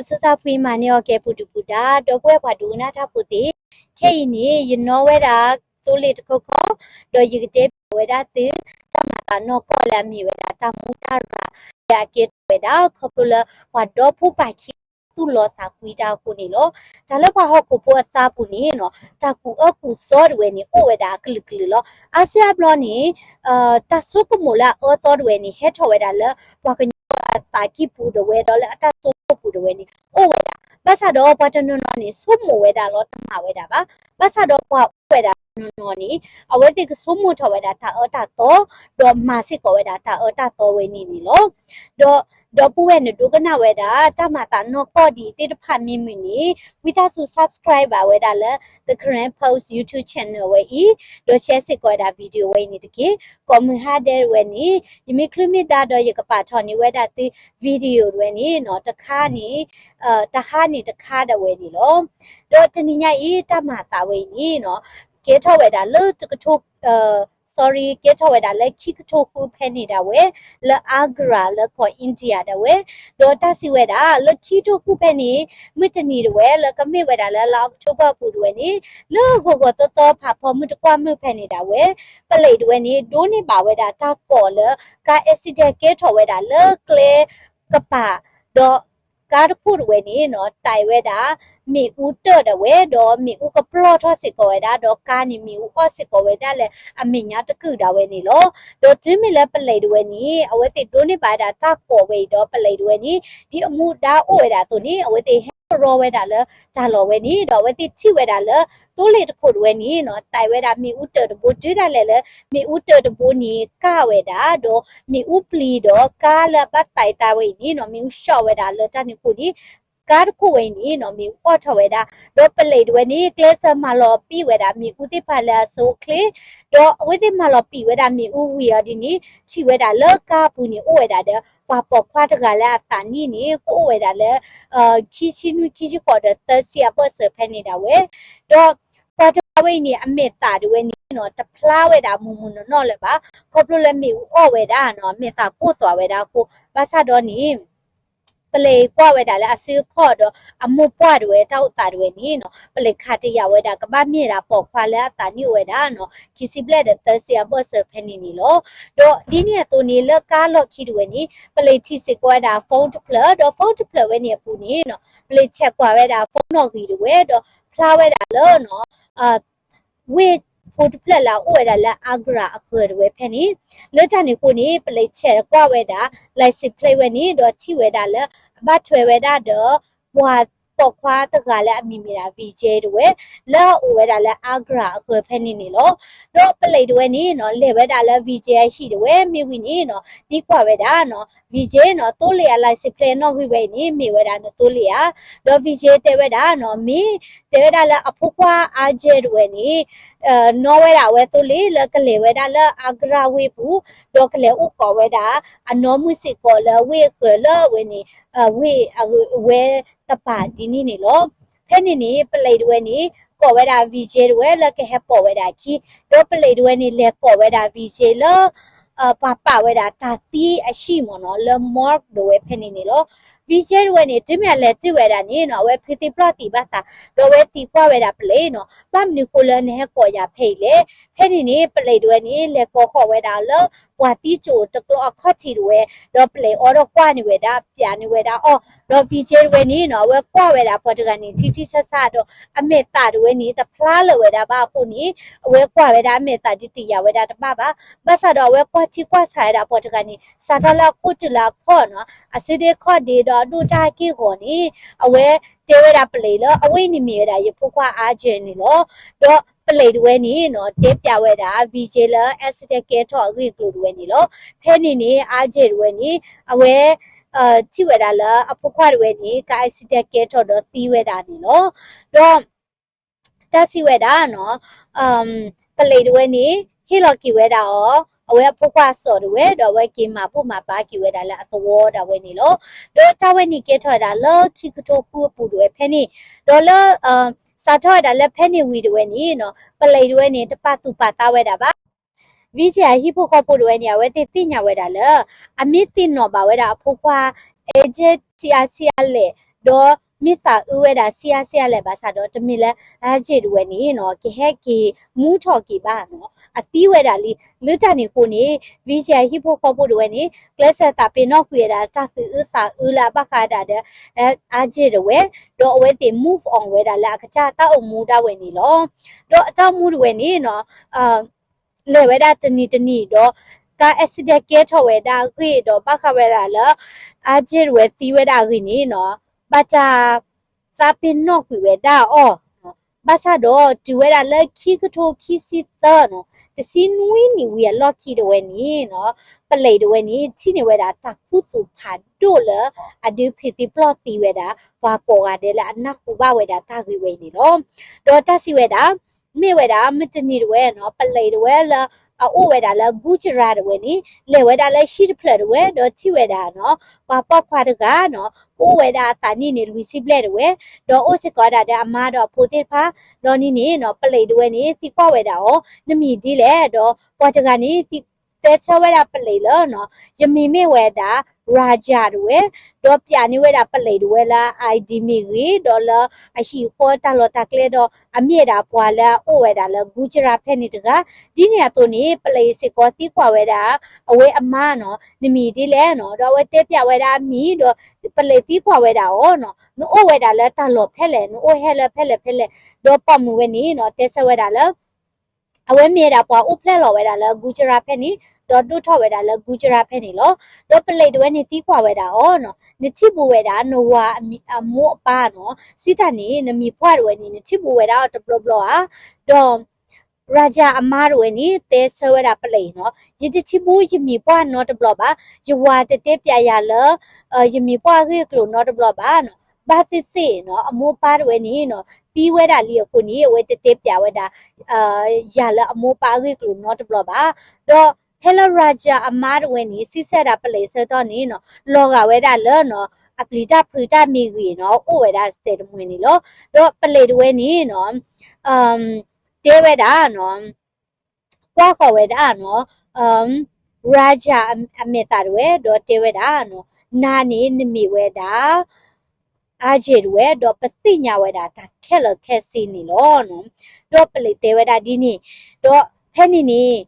ဆူသးဖှံမၤန့ၢ်အီၤကဲပူၤဒုၣ်ပူၤဒါ ဒီပုၢ်ဝဲၢ်ပှၤဒိကနၣ်တၢ်ဖိသ့ၣ်, ခဲအံၤန့ၣ် ယနီၣ်ဝဲဒၣ်သိလ့ၣ်တခီခီ, ဒီးယကတဲပၠးဝဲဒၣ်သု တၢ်မၤသးနီၢ်ကီၢ်လၢအမ့ၢ်ဝဲဒၣ်တၢ်မူတၢ်ရၤ လၢအကဲထီၣ်ဝဲဒၣ် ခီဖျိလၢပှၤဒီဖိပာ်ခံ သူၣ်လီၤသးကွံတၢ်အဃိန့ၣ်လီၤ. တၢ်လၢပှၤဟီၣ်ခိၣ်ဖိအသးပူၤန့ၣ်နီၤ တၢ်ကူၣ်အၢကူၣ်သီတဝဲန့ၣ် အိၣ်ဝဲဒၣ်အကလုာ်ကလုာ်လီၤ. အါစုအါဘျီန့ၣ် တၢ်ဆိကမိၣ်လၢအအၢသီတဝဲန့ၣ် ဟဲထီၣ်ဝဲဒၣ်လၢ ပှၤကညီအသးကံၢ်ပူၤဒၣ်ဝဲ ဒီးလၢအတၢ်ဆိကမိၣ်ပူၤဒၣ်ဝဲန့ၣ် အိၣ်ဝဲဒၣ်. ဘၣ်ဆၣ်ဒီးပှၤတနီၤနီၤန့ၣ် ဆိကမိၣ်ဝဲဒၣ်လီၤ တမၤဝဲဒၣ်ဘၣ်. ဘၣ်ဆၣ်ဒီးပှၤအိၣ်ဝဲဒၣ်တနီၤနီၤန့ၣ် အဝဲသ့ၣ်ကဆိကမိၣ်ထီၣ်ဝဲဒၣ်တၢ်အၢတၢ်သီ ဒီးမၤစ့ၢ်ကီးဝဲဒၣ်တၢ်အၢတၢ်သီဝဲန့ၣ်န့ၣ်လီၤ. ဒီး ဒီပုၢ်ဝဲၢ်နဒိကနၣ်ဝဲဒၣ် တၢ်မၤသးနီၢ်ကီၢ်ဒ်အံၤသ့ၣ်တဖၣ်မ့ၢ်မုာ်န့ၣ် ဝံသးစူၤ subscribe ဘၣ်ဝဲဒၣ်လၢ The Karen Post YouTube channel ဝဲအံၤ, ဒီး share စ့ၢ်ကီးဝဲဒၣ် video ဝဲအံၤန့ၣ်တက့ၢ်. ကိးမုၢ်ဟါဒဲးတဝဲန့ၣ် ယမ့ၢ်ချုးမ့ၢ်ဒါဒီးယကပာ်ထီၣ်န့ၢ်ဝဲဒၣ်သု video တဝဲန့ၣ်နီၤ တခါန့ၣ် တဟါန့ၣ်တခါဒၣ်ဝဲန့ၣ်လီၤ. ဒီးတနံၤညါအံၤ တၢ်မၤသးဝဲအံၤန့ၣ်နီၤ ကဲထီၣ်ဝဲဒၣ်လၢတကထိ sorry ကဲထီၣ်ဝဲဒၣ်လၢခံကထိဃုဖဲန့ၣ်ဒၣ်ဝဲ လၢ Agra လၢကီၢ် India ဒၣ်ဝဲ, ဒီးတၢ်စံးဝဲဒၣ် လၢခံကထိဃုဖဲန့ၣ် မုၢ်တနံၤဒၣ်ဝဲ လၢကမ့ၢ်ဝဲဒၣ်လၢလါ October အပူၤဒၣ်ဝဲန့ၣ် လၢဂီၤဂီၤသီသီဖးဖီမုၢ်တကွၢ်မုၢ်ဖဲန့ၣ်ဒၣ်ဝဲ ပလံးဒၣ်ဝဲန့ၣ် ဒိးန့ၢ်ဘၣ်ဝဲဒၣ်တၢ်ကိးလၢ ကါ accident ကဲထီၣ်ဝဲဒၣ်လၢကျဲကပၤ ဒီးကါတခိၣ်ဒၣ်ဝဲန့ၣ်နီၤ တဲဝဲဒၣ် မ့ၣ်အူတၢၢ်ဒၣ်ဝဲ ဒီးမ့ၣ်အူကပျီၢ်ထီၣ်စ့ၢ်ကီးဝဲဒၣ် ဒီးကါန့ၣ်မ့ၣ်အူအီၣ်စ့ၢ်ကီးဝဲဒၣ်လၢအမဲာ်ညါတကုာ်ဒၣ်ဝဲန့ၣ်လီၤ. ဒီးတုၤမ့ၢ်လၢပလံးဒၣ်ဝဲန့ၣ် အဝဲသ့ၣ်ဒိးန့ၢ်ဘၣ်ဝဲဒၣ်တၢ်ကိးဝဲအံၤဒီး ပလံးဒၣ်ဝဲန့ၣ် ဒ်အမူဒါအိၣ်ဝဲဒၣ်အသိးန့ၣ် အဝဲသ့ၣ်ဟဲကရီဝဲဒၣ်လၢတၢ်လီၢ်ဝဲန့ၣ် ဒီးအဝဲသ့ၣ်ထံၣ်ဝဲဒၣ်လၢ သိလ့ၣ်တခိၣ်ဒၣ်ဝဲန့ၣ်နီၤ တဲဝဲဒၣ်မ့ၣ်အူတၢၢ်တဘိ တုၤဒၣ်လဲာ်လၢ မ့ၣ်အူတၢၢ်တဘိန့ၣ် ကၢ်ဝဲဒၣ် ဒီးမ့ၣ်အူပျံၤဒီးကါလၢအဘၣ်သးအသးဝဲအံၤန့ၣ်နီၤ မ့ၣ်အူဆှီၣ်ဝဲဒၣ်လၢတၢ်န့ၣ်အဃိန့ၣ် ကါတခိၣ်ဝဲအံၤန့ၣ်နီၤ မ့ၣ်အူအီၣ်ထီၣ်ဝဲဒၣ် ဒီးပလံးဒၣ်ဝဲန့ၣ် ကျဲးစၢးမၤလီၤပံာ်ဝဲဒၣ်မ့ၣ်အူသ့ၣ်တဖၣ်လၢအဆိအချ့ ဒီးအဝဲသ့ၣ်မၤလီၤပံာ်ဝဲဒၣ်မ့ၣ်အူဝံၤအီၤဒ်န့ၣ် ထံၣ်ဝဲဒၣ်လၢကါပူၤန့ၣ် အိၣ်ဝဲဒၣ်ဒီး ပှၤပိာ်ခွါတဂၤလၢအသးနံၣ်န့ၣ် ကအိၣ်ဝဲဒၣ်လၢ ခံဆံနွံ ခံဆံဃိးဒီးသၢဆံအဘၢၣ်စၢၤဖဲန့ၣ်ဒၣ်ဝဲ ဒီးပှၤတဂၤဝဲအံၤန့ၣ် အမဲာ်သးဒၣ်ဝဲန့ၣ်နီၤ တဖျါဝဲဒၣ်မုၢ်မုၢ်နီၢ်နီၢ်လၢၤဘၣ် ခီဖျိလၢမ့ၣ်အူအီၣ်ဝဲဒၣ်နီၤ အမဲာ်သးကိၢ်သွးဝဲဒၣ်အဃိ ဘၣ်ဆၣ်ဒီးန့ၣ် ပလံးကွၢ်ဝဲဒၣ်လၢအစုအခီၣ်ဒီးအမိၢ်ပှၢ်ဒၣ်ဝဲတၢ်အိၣ်သးဒၣ်ဝဲန့ၣ်နီၤ ပလံးခးတယာ်ဝဲဒၣ် ကဘၣ်မ့ၢ်ဒၣ်ပိာ်ခွါလၢအသးနံၣ်အိၣ်ဝဲဒၣ်နီၤ ခံဆံဘျဲၣ်ဒီးသၢဆံအဘၢၣ်စၢၤဖဲန့ၣ်န့ၣ်လီၤ. ဒီးဒ်န့ၣ်အသိးန့ၣ် လၢကါလီၢ်ခံဒၣ်ဝဲန့ၣ် ပလံးထံၣ်စ့ၢ်ကီးဝဲဒၣ် phone တဖျၢၣ် ဒီး phone တဖျၢၣ်ဝဲန့ၣ်အပူၤန့ၣ်နီၤ ပလံးဆဲးကွၢ်ဝဲဒၣ် phone နီၣ်ဂံၢ်ဒၣ်ဝဲ ဒီးဖျါဝဲဒၣ်လၢနီၤ ဝ့ၢ်ဖိတဖျၢၣ်လၢအအိၣ်ဝဲဒၣ်လၢ Agra အဃၢၤဒၣ်ဝဲဖဲန့ၣ် လၢတၢ်န့ၣ်အဃိန့ၣ် ပလံးဆဲးကွၢ်ဝဲဒၣ် license plate ဝဲန့ၣ် ဒီးထံၣ်ဝဲဒၣ်လၢ အဘၣ်ထွဲဝဲဒၣ်ဒီး ပှၤပိာ်ခွါတဂၤလၢအမံၤမ့ၢ်ဒၣ် Vijay ဒၣ်ဝဲ လၢအအိၣ်ဝဲဒၣ်လၢ Agra အဃၢၤဖဲန့ၣ်န့ၣ်လီၤ. ဒီးပလံးဒၣ်ဝဲန့ၣ်နီၤ လဲၤဝဲဒၣ်လၢ Vijay အဟံၣ်ဒၣ်ဝဲ မ့ၢ်ဝံၤန့ၣ်နီၤ ဒ်ကွၢ်ဝဲဒၣ်နီၤ Vijay နီၤ သိလ့ၣ်အ license plate အနီၣ်ဂံၢ်ဝဲအံၤန့ၣ် မ့ၢ်ဝဲဒၣ်နသိလ့ၣ်ဧါ. ဒီး Vijay တဲဝဲဒၣ်နီၤ မ့ၢ် တဲဝဲဒၣ်လၢအဖိခွါ Ajay ဒၣ်ဝဲန့ၣ် နီၣ်ဝဲဒၣ်အဝဲသိလ့ၣ်လၢကလဲၤဝဲဒၣ်လၢ Agra ဝ့ၢ်ပူၤ ဒီးကလဲၤအိၣ်ကိးဝဲဒၣ် အနီၢ်မုၣ်စ့ၢ်ကီးလၢဝ့ၢ်အဃၢၤလၢအဝဲန့ၣ် ဝ့ၢ်အဝဲတပၤဒ်န့ၣ်န့ၣ်လီၤ. ဖဲန့ၣ်န့ၣ် ပလံးဒၣ်ဝဲန့ၣ် ကိးဝဲဒၣ် Vijay ဒၣ်ဝဲလၢကဟဲပိာ်ဝဲဒၣ်အခံ ဒီးပလံးဒၣ်ဝဲန့ၣ် လဲၤကိးဝဲဒၣ် Vijay လၢ ပှၤပာ်ဝဲဒၣ်တၢ်သံအဟံၣ်မ့ၢ်နီၤ လၢ morgue ဒၣ်ဝဲဖဲန့ၣ်န့ၣ်လီၤ. Vijay ဒၣ်ဝဲန့ၣ် တုၤမ့ၢ်အလဲၤတုၤဝဲဒၣ်န့ၣ်နီၤ အဝဲဖုသံပျီၢ်သံဘၣ်သး ဒီးအဝဲသံကွၢ်ဝဲဒၣ်ပလံးနီၤ ဘၣ်မနုၤဃိလၢနဟဲကိးယၤဖဲအံၤလဲၣ်. ဖဲန့ၣ်န့ၣ် ပလံးဒၣ်ဝဲန့ၣ် လဲၤကိးဃီၤဝဲဒၣ်လၢ ပှၤသံစိာ်တကျီအခီၣ်ထံးဒၣ်ဝဲ ဒီးပလံးအိၣ်ဒီးကွၢ်န့ၢ်ဝဲဒၣ် ပျးန့ၢ်ဝဲဒၣ်အီၤ ဒီး Vijay ဒၣ်ဝဲန့ၣ်နီၤ အဝဲကွၢ်ဝဲဒၣ်ပှၤတဂၤန့ၣ် ထံထံဆးဆးဒီး အမဲာ်သးဒၣ်ဝဲန့ၣ် တဖျါလၢၤဝဲဒၣ်ဘၣ်အဃိန့ၣ် အဝဲကွၢ်ဝဲဒၣ်အမဲာ်သးဒုးတယာ်ဝဲဒၣ်တဘၣ်ဘၣ်. ဘၣ်ဆၣ်ဒီးအဝဲကွၢ်ထံကွၢ်ဆးဝဲဒၣ်ပှၤတဂၤန့ၣ် စးထီၣ်လၢအခိၣ်တုၤလၢအခီၣ်နီၤ အစုဒ့ခီၣ်ဒ့ဒီးအဒိၣ်တၢ်ဟဲက့ၢ်ဂီၤန့ၣ် အဝဲတဲဝဲဒၣ်ပလံးလၢ အဝဲအံၤန့ၣ်မ့ၢ်ဝဲဒၣ်ယဖိခွါ Ajay န့ၣ်လီၤ. ဒီးပလံးဒၣ်ဝဲန့ၣ်နီၤ တဲပျးဝဲဒၣ် Vijay လၢ accident ကဲထီၣ်အဂ့ၢ်အကျိၤဒၣ်ဝဲန့ၣ်လီၤ. ဖဲန့ၣ်န့ၣ် Ajay ဒၣ်ဝဲန့ၣ် အဝဲ ထံၣ်ဝဲဒၣ်လၢအဖိခွါဒၣ်ဝဲန့ၣ် ကါ accident ကဲထီၣ်ဒီးသံဝဲဒၣ်န့ၣ်လီၤ. ဒီး တၢ်စံးဝဲဒၣ်နီၤ ပလံးဒၣ်ဝဲန့ၣ် ဟ့ၣ်လီၤက့ၤဝဲဒၣ်အီၤ အဝဲအဖိခွါအစီၣ်ဒၣ်ဝဲ ဒီးအဝဲက့ၤမၤဘူၣ်မၤဘါက့ၤဝဲဒၣ်လၢအသဝီဒၣ်ဝဲန့ၣ်လီၤ. ဒီးတၢ်ဝဲန့ၣ်ကဲထီၣ်ဝဲဒၣ်လၢခံကထိဃုအပူၤဒၣ်ဝဲဖဲန့ၣ် ဒီးလၢ စးထီၣ်ဝဲဒၣ်လၢဖဲန့ၣ်ဝံၤဒၣ်ဝဲန့ၣ်နီၤ ပလံးဒၣ်ဝဲန့ၣ် တပာ်သူၣ်ပာ်သးဝဲဒၣ်ဘၣ် Vijay အဟံၣ်ဖိဃီဖိဒၣ်ဝဲန့ၣ် အဝဲသ့ၣ်သ့ၣ်ညါဝဲဒၣ်လၢ အမ့ၢ်သ့ၣ်နီၣ်ဘၣ်ဝဲဒၣ်အဖိခွါ Ajay ဆံးအါဆံးအါလဲၣ် ဒီးမ့ၢ်သးအုးဝဲဒၣ်ဆံးအါဆံးအါလဲၣ်ဘၣ်ဆၣ်ဒီး တမ့ၢ်လၢ Ajay တဝဲန့ၣ်နီၤ ကဟဲက့ၤမူထီၣ်က့ၤဘၣ်နီၤ အသံဝဲဒၣ်လံ. လၢတၢ်န့ၣ်အဃိန့ၣ် Vijay ဟံၣ်ဖိဃီဖိတဝဲန့ၣ် ကျဲးစၢးသးပ့ၤနီၣ်ကွံာ်ဝဲဒၣ်တၢ်သူၣ်အုးသးအုးလၢအဘၣ်ဃးဒၣ်ဒီး Ajay တဝဲ ဒီးအဝဲသ့ၣ် move on ဝဲဒၣ်လၢအကစၢ်တၢ်အိၣ်မူဒၣ်ဝဲန့ၣ်လီၤ. ဒီးအတၢ်အိၣ်မူတဝဲန့ၣ်နီၤ လဲၤဝဲဒၣ်တနံၤတနံၤဒီး ကါ accident ကဲထီၣ်ဝဲဒၣ်အဂ့ၢ်ဒီး ဘၣ်ဃးဝဲဒၣ်လၢ Ajay တဝဲသံဝဲဒၣ်အဂ့ၢ်န့ၣ်နီၤ ဘၣ်တၢ်သးပ့ၤနီၣ်ကွံာ်ဝဲဒၣ်အီၤ ဘၣ်ဆၣ်ဒီးတုၤဝဲဒၣ်လၢခံကထိခံဆံသၢနီၤ တဆံနွံနံၣ်ဝံၤအလီၢ်ခံတဝဲန့ၣ်နီၤ ပလံးတဝဲန့ၣ် ထံၣ်န့ၢ်ဝဲဒၣ်တၢ်ခူသူၣ်ဖးဒိၣ်လၢ အဒုးဖံးသံပျီၢ်သံဝဲဒၣ် ပှၤကိးဂၤဒဲးလၢအနၢ်ဟူဘၣ်ဝဲဒၣ်တၢ်ဂ့ၢ်ဝဲအံၤန့ၣ်လီၤ. ဒီးတၢ်စံးဝဲဒၣ် မ့ၢ်ဝဲဒၣ် မုၢ်တနံၤတဝဲနီၤ ပလံးတဝဲလၢ အအိၣ်ဝဲဒၣ်လၢ Gujarat တဝဲန့ၣ် လဲၤဝဲဒၣ်လၢဟံၣ်တဖျၢၣ်တဝဲ ဒီးထံၣ်ဝဲဒၣ်နီၤ ပှၤပိာ်ခွါတဂၤနီၤ ကအိၣ်ဝဲဒၣ်အသးနံၣ်န့ၣ် လွံၢ်ဆံဘျဲၣ်တဝဲ ဒီးအိၣ်စ့ၢ်ကီးဒၣ်ဒီးအမါဒီးအဖိသ့ၣ်တဖၣ် ဒီးန့ၣ်န့ၣ်နီၤ ပလံးတဝဲန့ၣ် သံကွၢ်ဝဲဒၣ်အီၤ နမံၤဒ်လဲၣ် ဒီးပှၤတဂၤန့ၣ် သဲဆၢဝဲဒၣ်ပလံးလၢနီၤ ယမံၤမ့ၢ်ဝဲဒၣ် Raja တဝဲ ဒီးပျးန့ၢ်ဝဲဒၣ်ပလံးတဝဲလၢ ID မ့ၢ်ဂ့ၤ ဒီးလၢအဟံၣ်အဃီတၢ်လီၢ်တၢ်ကျဲဒီး အမ့ၢ်ဝဲဒၣ်ပှၤလၢအအိၣ်ဝဲဒၣ်လၢ Gujarat ဖဲန့ၣ်တဂၤ ဒ်န့ၣ်အသိးန့ၣ် ပလံးစ့ၢ်ကီးသံကွၢ်ဝဲဒၣ် အဝဲအမါနီၤ နမံၤဒ်လဲၣ်နီၤ ဒီးအဝဲတဲပျးဝဲဒၣ်အမံၤ ဒီးပလံးသံကွၢ်ဝဲဒၣ်အီၤနီၤ နအိၣ်ဝဲဒၣ်လၢတၢ်လီၢ်ဖဲလဲၣ် နအိၣ်ဟဲလၢဖဲလဲၣ်ဖဲလဲၣ် ဒီးပိာ်မုၣ်ဝဲန့ၣ်နီၤ တဲဆၢဝဲဒၣ်လၢ အဝဲမ့ၢ်ဝဲဒၣ်ပှၤအိၣ်ဖျဲၣ်လီၤဝဲဒၣ်လၢ Gujarat ဖဲန့ၣ် ဒီးဒိၣ်ထီၣ်ဝဲဒၣ်လၢ Gujarat ဖဲန့ၣ်လီၤ. ဒီးပလံးတဝဲန့ၣ်သံကွၢ်ဝဲဒၣ်အီၤနီၤ နထံၣ်ဘူးဝဲဒၣ်နဝၤအမိၢ်အပၢ်နီၤ စံးတၢ်န့ၣ် နမံၤပှၢ်တဝဲန့ၣ် နထံၣ်ဘူးဝဲဒၣ်အီၤတဘျီဘျီဧါ ဒီး Raja အမါတဝဲန့ၣ် တဲဆၢဝဲဒၣ်ပလံးနီၤ ယတထံၣ်ဘူးယမံၤပှၢ်နီတဘျီဘၣ် ယဝၤတတဲပျးယၤလၢ ယမံၤပှၢ်အဂ့ၢ်အကျိၤနီတဘျီဘၣ်နီၤ ဘၣ်သ့ၣ်သ့ၣ်နီၤ အမိၢ်ပၢ်တဝဲန့ၣ်နီၤ သံဝဲဒၣ်လံအဃိန့ၣ် အဝဲတတဲပျးဝဲဒၣ် ယၤလၢအမိၢ်ပၢ်အဂ့ၢ်အကျိၤနီတဘျီဘၣ်. ဒီးဖဲလၢ Raja အမါတဝဲန့ၣ် စံးဆၢဒၣ်ပလံးဆၢကတီၢ်န့ၣ်နီၤ လီၤဂာ်ဝဲဒၣ်လၢနီၤ အပျံၤတၢ်ဖုးတၢ်မ့ၢ်ဂ့ၤနီၤ အိၣ်ဝဲဒၣ်စဲးတမှဲၤန့ၣ်လီၤ. ဒီးပလံးတဝဲန့ၣ်နီၤ တဲဝဲဒၣ်နီၤ ကွၢ်ဃီၤဝဲဒၣ်နီၤ Raja အမဲာ်သးတဝဲ ဒီးတဲဝဲဒၣ်နီၤ နၤန့ၣ်နမ့ၢ်ဝဲဒၣ် Ajay တဝဲ ဒီးပသ့ၣ်ညါဝဲဒၣ်တၢ်ခဲလၢာ်ခဲဆ့န့ၣ်လီၤ. ဒီးပလံးတဲဝဲဒၣ်ဒ်န့ၣ် ဒီးဖဲန့ၣ်န့ၣ်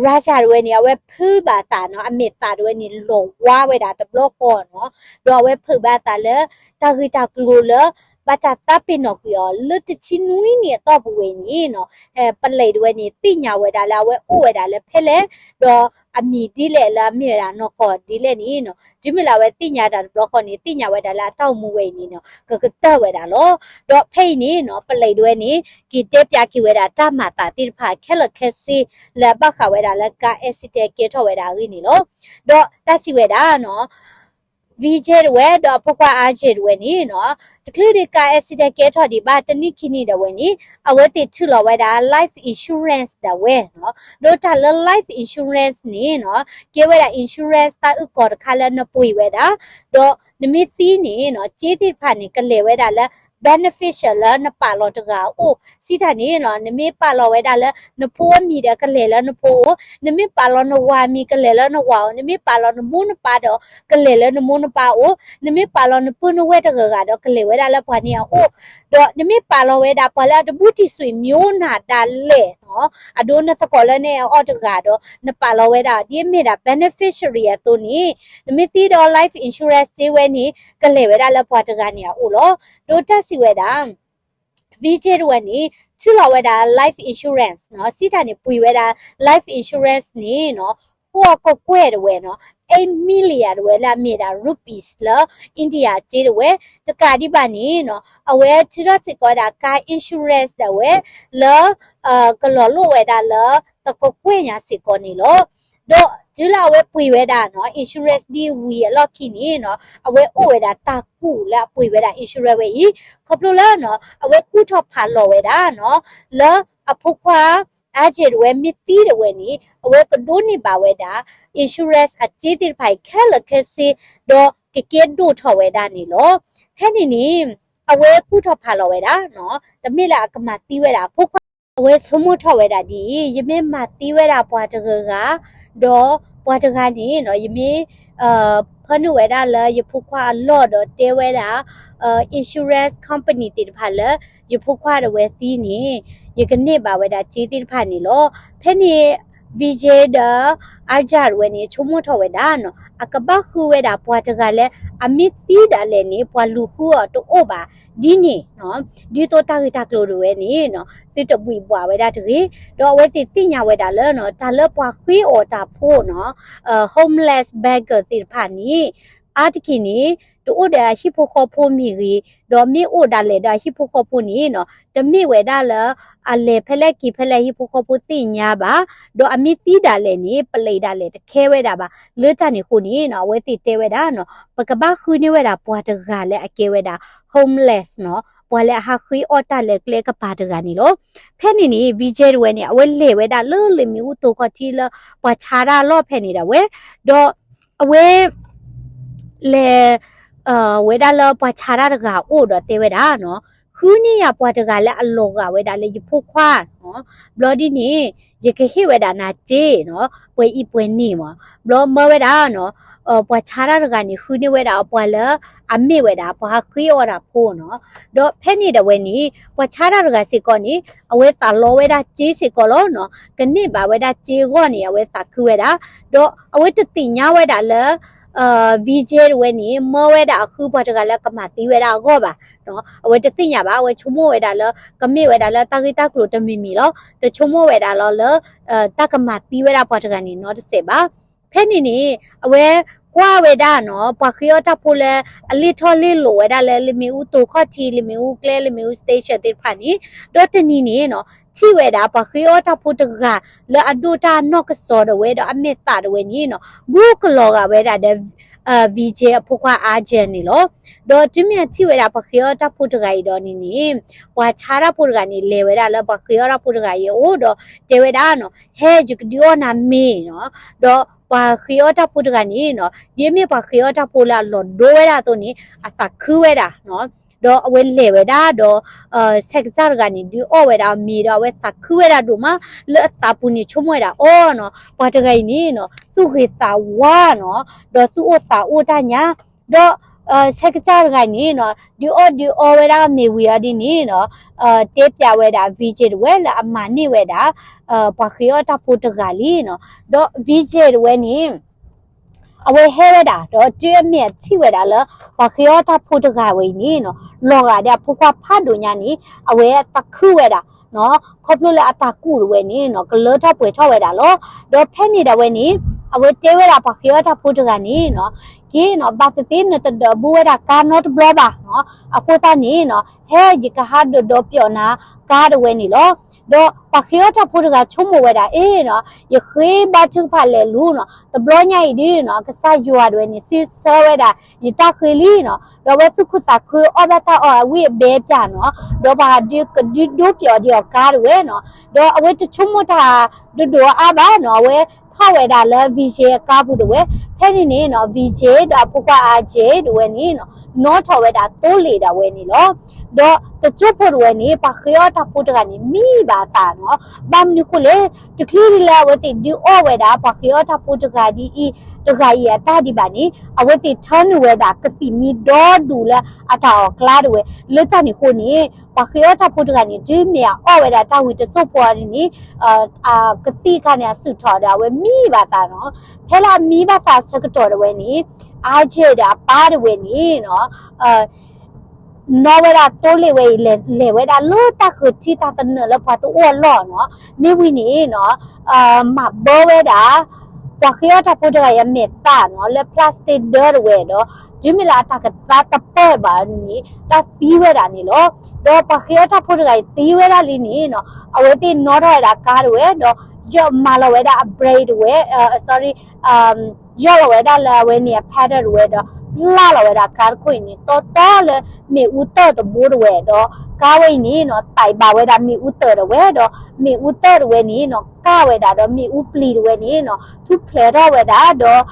Raja တဝဲန့ၣ် အဝဲဖုးဘၣ်သးနီၤ အမဲာ်သးတဝဲန့ၣ် လီၤဝါဝဲဒၣ်တဘျီဃီနီၤ ဒီးအဝဲဖုးဘၣ်သးလၢ တၢ်ဂ့ၢ်တၢ်ကျိၤလၢ ဘၣ်တၢ်သးပ့ၤနီၣ်ကွံာ်အီၤ လၢတဆံနွံနံၣ်အတီၢ်ပူၤဝဲအံၤန့ၣ်နီၤ ပလံးတဝဲန့ၣ် သ့ၣ်ညါဝဲဒၣ်လၢအဝဲအိၣ်ဝဲဒၣ်လၢဖဲလဲၣ် ဒီးအမံၤဒ်လဲၣ်လၢအမ့ၢ်ဝဲဒၣ်နီၢ်ကီၢ်ဒ်လဲၣ်န့ၣ်နီၤ တုၤမ့ၢ်လၢအဝဲသ့ၣ်ညါတၢ်တဘျီဃီန့ၣ် သ့ၣ်ညါဝဲဒၣ်လၢအတၢ်အိၣ်မူဝဲအံၤန့ၣ်နီၤ ကကတၢၢ်ဝဲဒၣ်လီၤ. ဒီးဖဲအံၤန့ၣ်နီၤ ပလံးတဝဲန့ၣ် က့ၤတဲပျးက့ၤဝဲဒၣ်တၢ်မၤသးသ့ၣ်တဖၣ်ခဲလၢာ်ခဲဆ့ လၢအဘၣ်ဃးဝဲဒၣ်လၢကါ accident ကဲထီၣ်ဝဲဒၣ်အဂ့ၢ်န့ၣ်လီၤ. ဒီးတၢ်စံးဝဲဒၣ်နီၤ Vijay တဝဲ ဒီးအဖိခွါ Ajay တဝဲန့ၣ်နီၤ တချုးဒံးကါ accident ကဲထီၣ်ဒံးဘၣ်တနံၣ်ခံနံၣ်ဒီးဝဲန့ၣ် အဝဲသ့ၣ်ထုးလီၤဝဲဒၣ် life insurance ဒၣ်ဝဲနီၤ ဒီးတၢ်လၢ life insurance န့ၣ်နီၤ ကဲဝဲဒၣ် insurance တၢ်အုၣ်ကီၤတခါလၢနပှ့ၤဝဲဒၣ် ဒီးနမ့ၢ်သံန့ၣ်နီၤ စ့သ့ၣ်တဖၣ်န့ၣ် ကလဲၤဝဲဒၣ်လၢ beneficial လၢနပာ်လီၤတဂၤအအိၣ် စံးတၢ်န့ၣ်နီၤ နမ့ၢ်ပာ်လီၤဝဲဒၣ်လၢနဖိအမံၤဒီးကလဲၤလၢနဖိအအိၣ် နမ့ၢ်ပာ်လီၤနဝၤအမံၤကလဲၤလၢနဝၤအအိၣ် နမ့ၢ်ပာ်လီၤနမိၢ်နပၢ်ဒီးကလဲၤလၢနမိၢ်နပၢ်အအိၣ် နမ့ၢ်ပာ်လီၤနပုၢ်နဝဲၢ်တဂၤဂၤဒီးကလဲၤဝဲဒၣ်လၢပှၤန့ၣ်အအိၣ် ဒီးနမ့ၢ်ပာ်လီၤဝဲဒၣ်ပှၤလၢအတဘူးတံၢ်စွံးမျိုးနၤဒၣ်လဲာ်နီၤ အဒိနသကိးလၢနအဲၣ်အီၤတဂၤဒီး နပာ်လီၤဝဲဒၣ်ဒ်အမ့ၢ်ဒၣ် beneficiary အသိးန့ၣ် နမ့ၢ်သံဒီး life insurance စ့ဝဲန့ၣ် ကလဲၤဝဲဒၣ်လၢပှၤတဂၤန့ၣ်အအိၣ်လီၤ. ဒီးတၢ်စံးဝဲဒၣ် Vijay တဝဲန့ၣ် ထုးလီၤဝဲဒၣ် life insurance နီၤ စံးတၢ်န့ၣ် ပှ့ၤဝဲဒၣ် life insurance န့ၣ်နီၤ ဃိးကကွဲၢ်တဝဲနီၤ eight million တဝဲလၢအမ့ၢ်ဒၣ် rupees လၢ India စ့တဝဲ တကးဒံးဘၣ်န့ၣ်နီၤ အဝဲထုးထီၣ်စ့ၢ်ကီးဝဲဒၣ် car insurance ဒၣ်ဝဲ လၢ ကလီၤလိၣ်ဝဲဒၣ်လၢ သကကွဲၢ်ညါစ့ၢ်ကီးန့ၣ်လီၤ. ဒီးတုၤလၢအဝဲပှ့ၤဝဲဒၣ်နီၤ insurance ဒ်ဝံၤအလီၢ်ခံန့ၣ်နီၤ အဝဲအိၣ်ဝဲဒၣ်တၢ်ကူၣ်လၢအပှ့ၤဝဲဒၣ် insurance ဝဲအံၤ ခီဖျိလၢနီၤ အဝဲကူၣ်ထီၣ်ဖးလီၤဝဲဒၣ်နီၤ လၢအဖိခွါ Ajay တဝဲမ့ၢ်သံတဝဲန့ၣ် အဝဲကဒိးန့ၢ်ဘၣ်ဝဲဒၣ် insurance အစ့သ့ၣ်တဖၣ်အံၤခဲလၢာ်ခဲဆ့ ဒီးကကဲဒိၣ်ထီၣ်ဝဲဒၣ်န့ၣ်လီၤ. ဖဲန့ၣ်န့ၣ် အဝဲကူၣ်ထီၣ်ဖးလီၤဝဲဒၣ်နီၤ တမ့ၢ်လၢအကမၤသံဝဲဒၣ်အဖိခွါ အဝဲဆိကမိၣ်ထီၣ်ဝဲဒၣ်ဒ်အံၤ ယမ့ၢ်မၤသံဝဲဒၣ်ပှၤတဂၤဂၤ ဒီးပှၤတဂၤန့ၣ်နီၤ ယမ့ၢ် ဖၢနုာ်ဝဲဒၣ်လၢယဖိခွါအလီၢ်ဒီးတဲဝဲဒၣ် insurance company သ့ၣ်တဖၣ်လၢ ယဖိခွါဒၣ်ဝဲသံန့ၣ် ယကန့ၢ်ဘၣ်ဝဲဒၣ်စ့သ့ၣ်တဖၣ်န့ၣ်လီၤ. ဖဲန့ၣ် Vijay ဒီး Ajay ဝဲန့ၣ် ဆိကမိၣ်ထီၣ်ဝဲဒၣ်နီၤ အကဘၣ်ဃုဝဲဒၣ်ပှၤတဂၤလၢ အမ့ၢ်သံဒၣ်လဲာ်န့ၣ် ပှၤလူၤဃုအီၤတအိၣ်ဘၣ်ဒ်န့ၣ်နီၤ, ဒ်သိးတၢ်ဂ့ၢ်တၢ်ကျိၤဒၣ်ဝဲန့ၣ်နီၤ သုတဘှံးဘှီးဝဲဒၣ်တဂ့ၤ. ဒီးအဝဲသ့ၣ်သ့ၣ်ညါဝဲဒၣ်လၢနီၤ တၢ်လၢပှၤဃ့အီၣ်တၢ်ဖိနီၤ homeless beggar သ့ၣ်တဖၣ်န့ၣ် အါတက့ၢ်န့ၣ် တအိၣ်ဒီးအဟံၣ်ဖိဃီဖိမ့ၢ်ဂ့ၤ, ဒီးမ့ၢ်အိၣ်ဒၣ်လဲာ်ဒီးအဟံၣ်ဖိဃီဖိန့ၣ်နီၤ တမ့ၢ်ဝဲဒၣ်လၢ အလဲၤဖဲလဲၣ်က့ၤဖဲလဲၣ်ဟံၣ်ဖိဃီဖိသ့ၣ်ညါဘၣ်, ဒီးအမ့ၢ်သံဒၣ်လဲာ်န့ၣ် ပလံးဒၣ်လဲာ်တခဲဝဲဒၣ်ဘၣ်. လၢတၢ်န့ၣ်အဃိန့ၣ်နီၤ အဝဲသ့ၣ်တဲဝဲဒၣ်နီၤ ပကဘၣ်ဃုန့ၢ်ဝဲဒၣ်ပှၤတဂၤလၢအကဲဝဲဒၣ် homeless နီၤ ပှၤလၢအဟးဃ့အီၣ်တၢ်လၢကျဲကပၤတဂၤန့ၣ်လီၤ. ဖဲန့ၣ်န့ၣ် Vijay တဝဲန့ၣ် အဝဲလဲၤဝဲဒၣ်လၢလ့ၣ်မ့ၣ်အူသိခီၣ်ထံးလၢ ပှၤဆါတၢ်အလီၢ်ဖဲန့ၣ်ဒၣ်ဝဲ, ဒီး အဝဲ လဲၤ ဝဲဒၣ်လၢပှၤဆါတၢ်တဂၤအအိၣ်ဒီးတဲဝဲဒၣ်နီၤ, ဃုန့ၢ်ယၤပှၤတဂၤလၢအလီၤဂာ်ဝဲဒၣ်လၢယဖိခွါနီၤ, ဘျီဒ်န့ၣ် ယကဟ့ၣ်ဝဲဒၣ်နၤစ့နီၤ ပှဲၤအံၤပှဲၤန့ၣ်မး, ဘျီမၢဝဲဒၣ်နီၤ ပှၤဆါတၢ်တဂၤန့ၣ် ဃုန့ၢ်ဝဲဒၣ်အပှၤလၢ အမ့ၢ်ဝဲဒၣ်ပှၤဟးဃ့အီၣ်တၢ်ဖိနီၤ, ဒီးဖဲန့ၣ်ဒၣ်ဝဲန့ၣ် ပှၤဆါတၢ်တဂၤစ့ၢ်ကီးန့ၣ် အဝဲသးလီဝဲဒၣ်စ့စ့ၢ်ကီးလီၤနီၤ, ကန့ၢ်ဘၣ်ဝဲဒၣ်စ့အဂီၢ်န့ၣ် အဝဲသးခုဝဲဒၣ်, ဒီးအဝဲတသ့ၣ်ညါဝဲဒၣ်လၢ Vijay တဝဲန့ၣ် မၢဝဲဒၣ်အဃုပှၤတဂၤလၢကမၤသံဝဲဒၣ်အဂီၢ်ဘၣ်, အဝဲတသ့ၣ်ညါဘၣ်, အဝဲဆိကမိၣ်ဝဲဒၣ်လၢ ကမ့ၢ်ဝဲဒၣ်လၢတၢ်ဂ့ၢ်တၢ်ကျိၤတမံၤမံၤလီၤ, တဆိကမိၣ်ဝဲဒၣ်လီၤလၢ တၢ်ကမၤသံဝဲဒၣ်ပှၤတဂၤန့ၣ်နီတစဲးဘၣ်. ဖဲန့ၣ်န့ၣ် အဝဲကွၢ်ဝဲဒၣ်နီၤ ပှၤဃ့အီၣ်တၢ်ဖိလၢ အလ့ၣ်ထီၣ်လ့ၣ်လီၤဝဲဒၣ်လၢ လ့ၣ်မ့ၣ်အူသိခီၣ်ထံး လ့ၣ်မ့ၣ်အူကျဲ လ့ၣ်မ့ၣ်အူ station သ့ၣ်တဖၣ်န့ၣ်, ဒီးတနံၤန့ၣ်နီၤ ထံၣ်ဝဲဒၣ်ပှၤဃ့အီၣ်တၢ်ဖိတဂၤ လၢအဒိၣ်တၢ်နီၢ်ကစီၣ်ဒၣ်ဝဲဒီးအမဲာ်သးဒၣ်ဝဲန့ၣ်နီၤ ဘူးကလီၤဂာ်ဝဲဒၣ်ဒီး Vijay အဖိခွါ Ajay န့ၣ်လီၤ. ဒီးတုၤမ့ၢ်အထံၣ်ဝဲဒၣ်ပှၤဃ့အီၣ်တၢ်ဖိတဂၤအံၤဒီးန့ၣ်န့ၣ် ပှၤဆါတၢ်ဖိတဂၤန့ၣ် လဲၤဝဲဒၣ်လၢပှၤဃ့အီၣ်တၢ်ဖိတဂၤအံၤအအိၣ်ဒီး တဲဝဲဒၣ်နီၤ ဟဲယကဒုးအီၣ်နၤမ့ၤနီၤ, ဒီးပှၤဃ့အီၣ်တၢ်ဖိတဂၤန့ၣ်နီၤ ဒ်အမ့ၢ်ပှၤဃ့အီၣ်တၢ်ဖိလၢအလီၤဒိဝဲဒၣ်အသိးန့ၣ် အသးခုဝဲဒၣ်နီၤ, ဒီးအဝဲလဲၤဝဲဒၣ်ဒီး ဆဲးကစၢ်တဂၤန့ၣ် ဒုးအီၣ်ဝဲဒၣ်အီၤမ့ၤဒီး အဝဲသးခုဝဲဒၣ်ဒိၣ်မး လၢအသးပူၤန့ၣ် ဆိကမိၣ်ဝဲဒၣ်အီၤနီၤ ပှၤတဂၤအံၤန့ၣ်နီၤ သူၣ်ဂ့ၤသးဝါနီၤ, ဒီးသူၣ်အိၣ်သးအိၣ်တၢ်ညါ, ဒီး ဆဲးကစၢ်တဂၤန့ၣ်နီၤ ဒုးအီၣ်ဒုးအီဝဲဒၣ်မ့ၤဝံၤအီၤဒ်န့ၣ်နီၤ တဲပျးဝဲဒၣ် Vijay တဝဲလၢအမၤန့ၢ်ဝဲဒၣ် ပှၤဃ့အီၣ်တၢ်ဖိတဂၤလံနီၤ, ဒီး Vijay တဝဲန့ၣ် အဝဲဟဲဝဲဒၣ် ဒီးတုၤအမ့ၢ်အထံၣ်ဝဲဒၣ်လၢ ပှၤဃ့အီၣ်တၢ်ဖိတဂၤဝဲအံၤန့ၣ်နီၤ လီၤဂာ်ဒီးအဖိခွါဖးဒိၣ်ညါန့ၣ် အဝဲသးခုဝဲဒၣ်နီၤ ခီဖျိလၢအတၢ်ကူၣ်တဝဲန့ၣ်နီၤ ကလၢထီၣ်ပှဲၤထီၣ်ဝဲဒၣ်လီၤ. ဒီးဖဲန့ၣ်ဒၣ်ဝဲန့ၣ် အဝဲတဲဝဲဒၣ်ပှၤဃ့အီၣ်တၢ်ဖိတဂၤန့ၣ်နီၤ က့ၤနီၤ ဘၣ်သ့ၣ်သ့ၣ်နတဒိးဘူးဝဲဒၣ်ကါနီတဘျီဘၣ်နီၤ အဃိသတးန့ၣ်နီၤ ဟဲယကဟးဒိးဒီးပျီၣ်နၤကါတဝဲန့ၣ်လီၤ. ဒီးပှၤဃ့အီၣ်တၢ်ဖိတဂၤဆိကမိၣ်ဝဲဒၣ် အ့နီၤ ယဃ့ဘါထုကဖၣ်လဲၤလူၤနီၤ တဘျီညါအံၤဒုနီၤ ကစၢ်ယွၤတဝဲန့ၣ် စံးဆၢဝဲဒၣ် ယတၢ်ဃ့လံနီၤ ဒီးအဝဲသူၣ်ခုသးခုအီၣ်ဘၣ်တၢ်အီၣ်အဝံၣ်အဘဲပၠးနီၤ ဒီးပှၤဒုးကဒုးဒိပျီၣ်ဒံးအီၤကါတဝဲနီၤ ဒီးအဝဲတဆိကမိၣ်တၢ်ဒိၣ်ဒိၣ်အါအါဘၣ်နီၤ အဝဲထီၣ်ဝဲဒၣ်လၢ Vijay အကါပူၤတဝဲ ဖဲန့ၣ်န့ၣ်နီၤ Vijay ဒီးအဖိခွါ Ajay တဝဲန့ၣ်နီၤ နီၣ်ထီၣ်ဝဲဒၣ်သိလ့ၣ်ဒၣ်ဝဲန့ၣ်လီၤ. ဒီးတကၠိဖိတဝဲန့ၣ် ပှၤဃ့အီၣ်တၢ်ဖိတဂၤန့ၣ် မံဘၣ်အသးနီၤ ဘၣ်မနုၤဃိလဲၣ် တချုးဒ်လၢအဝဲသ့ၣ်ဒုးအီၣ်ဝဲဒၣ် ပှၤဃ့အီၣ်တၢ်ဖိတဂၤဒ်အံၤ တဂၤအံၤအတၢ်ဒံးဘၣ်န့ၣ် အဝဲသ့ၣ်ထၢနုာ်ဝဲဒၣ်ကသံၣ်မံဒီဒူၣ်လၢအတၢ်အီၣ်ကျါတဝဲ လၢတၢ်န့ၣ်အဃိန့ၣ် ပှၤဃ့အီၣ်တၢ်ဖိတဂၤန့ၣ် တုၤမ့ၢ်အအီၣ်ဝဲဒၣ်တၢ်ဝံၤတစိၢ်ဖိအီၤန့ၣ် ကသံၣ်အခါန့ၣ် အစုၣ်ထီၣ်ဒီးအဝဲမံဘၣ်သးနီၤ ဖဲလၢအမံဘၣ်သးဆၢကတီၢ်တဝဲန့ၣ် အါယဲၢ်ဒီးအပၢ်တဝဲန့ၣ်နီၤ နီၣ်ဝဲဒၣ်သိလ့ၣ်ဝဲအံၤ လဲၤဝဲဒၣ်လၢတၢ်ဃုထံတၢ်သနၢၣ်လၢပှၤတအိၣ်အလီၢ်နီၤ မ့ၢ်ဝံၤန့ၣ်နီၤ မၤဘၢဝဲဒၣ် ပှၤဃ့အီၣ်တၢ်ဖိတဂၤအံၤအမဲာ်သးနီၤ လၢ plastic ဒၢတဝဲဒီး တုၤမ့ၢ်လၢအတၢ်ကသါတပၢၢ်ဘၣ်န့ၣ် တၢ်သံဝဲဒၣ်န့ၣ်လီၤ. ဒီးပှၤဃ့အီၣ်တၢ်ဖိတဂၤအံၤသံဝဲဒၣ်လံန့ၣ်နီၤ အဝဲသ့ၣ်နီၣ်ထီၣ်ဝဲဒၣ်ကါတဝဲဒီး ယီၢ်မၤလီၤဝဲဒၣ်အ brake တဝဲ sorry ယီၢ်လီၤဝဲဒၣ်လၢအဝဲန့ၣ်အ pedal တဝဲဒီး ပျၢ်လီၤဝဲဒၣ်ကါတခိၣ်အံၤန့ၣ် တီတီလၢမ့ၣ်အူတၢၢ်တဘိတဝဲဒီး ကါဝဲအံၤန့ၣ်နီၤ သံဘၣ်ဝဲဒၣ်မ့ၣ်အူတၢၢ်တဝဲဒီး မ့ၣ်အူတၢၢ်တဝဲန့ၣ်နီၤ ကၢ်ဝဲဒၣ်ဒီးမ့ၣ်အူပျံၤတဝဲန့ၣ်နီၤ ထူၣ်ဖျဲးထီၣ်ဝဲဒၣ်ဒီး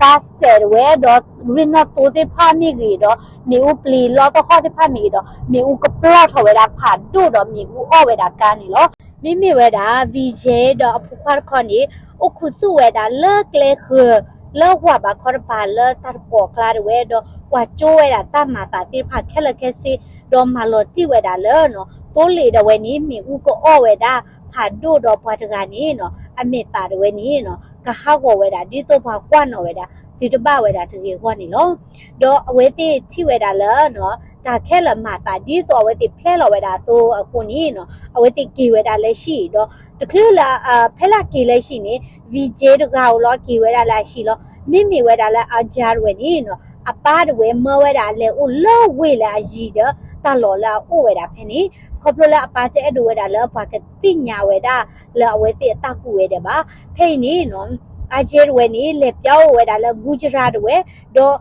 ကါစဲးတဝဲဒီး ရ့ၣ်နီၣ်သိသ့ၣ်တဖၣ်မ့ၢ်ဂ့ၤဒီး မ့ၣ်အူပျံၤလီသဟီၣ်သ့ၣ်တဖၣ်မ့ၢ်ဂ့ၤဒီး မ့ၣ်အူကပျီၢ်ထီၣ်ဝဲဒၣ်ဖးဒိၣ်ဒီးမ့ၣ်အူအီၣ်ဝဲဒၣ်ကါန့ၣ်လီၤ. မ့မ့ၢ်ဝဲဒၣ် Vijay ဒီးအဖိခွါတခီန့ၣ် အိၣ်ခူသူၣ်ဝဲဒၣ်လၢကျဲဃၢၤ လၢဝၤဘးခီတပၤလၢတၢ်တပိာ်အကျါဒၣ်ဝဲ ဒီးပှၤကၠိဝဲဒၣ်တၢ်မၤသးသ့ၣ်တဖၣ်ခဲလၢာ်ခဲဆ့ ဒီးမၤလီၤတံၢ်ဝဲဒၣ်လၢ သိလ့ၣ်ဒၣ်ဝဲန့ၣ် မ့ၣ်အူကအီၣ်ဝဲဒၣ်ဖးဒိၣ်ဒီးပှၤတဂၤန့ၣ် အမဲာ်သးဒၣ်ဝဲန့ၣ် ကဟးဂီၤဝဲဒၣ် ဒ်သိးပှၤကွၢ်နီၣ်ဝဲဒၣ် သုတဘၣ်ဝဲဒၣ်တဂ့ၤအဂီၢ်န့ၣ်လီၤ. ဒီးအဝဲသ့ၣ်ထံၣ်ဝဲဒၣ်လၢ တၢ်ခဲလၢာ်မၤသးဒ်သိးအဝဲသ့ၣ်ဖျဲလီၤဝဲဒၣ်အသိးအဃိန့ၣ် အဝဲသ့ၣ်က့ၤဝဲဒၣ်လၢဟံၣ်ဒီး တချုးလၢ ဖဲလၢက့ၤလၢဟံၣ်န့ၣ် VJ တဂၤဧိၤလီၤ က့ၤဝဲဒၣ်လၢအဟံၣ်လီၤ. မ့မ့ၢ်ဝဲဒၣ်လၢ Ajay တဝဲန့ၣ် အပၢ်တဝဲမၢဝဲဒၣ်အလဲၤအိၣ်လၢဝ့ၢ်လၢအယံၤဒီး တၢ်လီၢ်လၢအအိၣ်ဝဲဒၣ်ဖဲန့ၣ် ခီဖျိလၢအပၢ်တအဲၣ်ဒိးဝဲဒၣ်လၢပှၤကသ့ၣ်ညါဝဲဒၣ်လၢအဝဲသ့ၣ်အတၢ်ကူၣ်ဝဲဒၣ်ဘၣ်. ဖဲအံၤန့ၣ် Ajay တဝဲန့ၣ် လဲၤပၠီအိၣ်ဝဲဒၣ်လၢ Gujarat တဝဲ ဒီး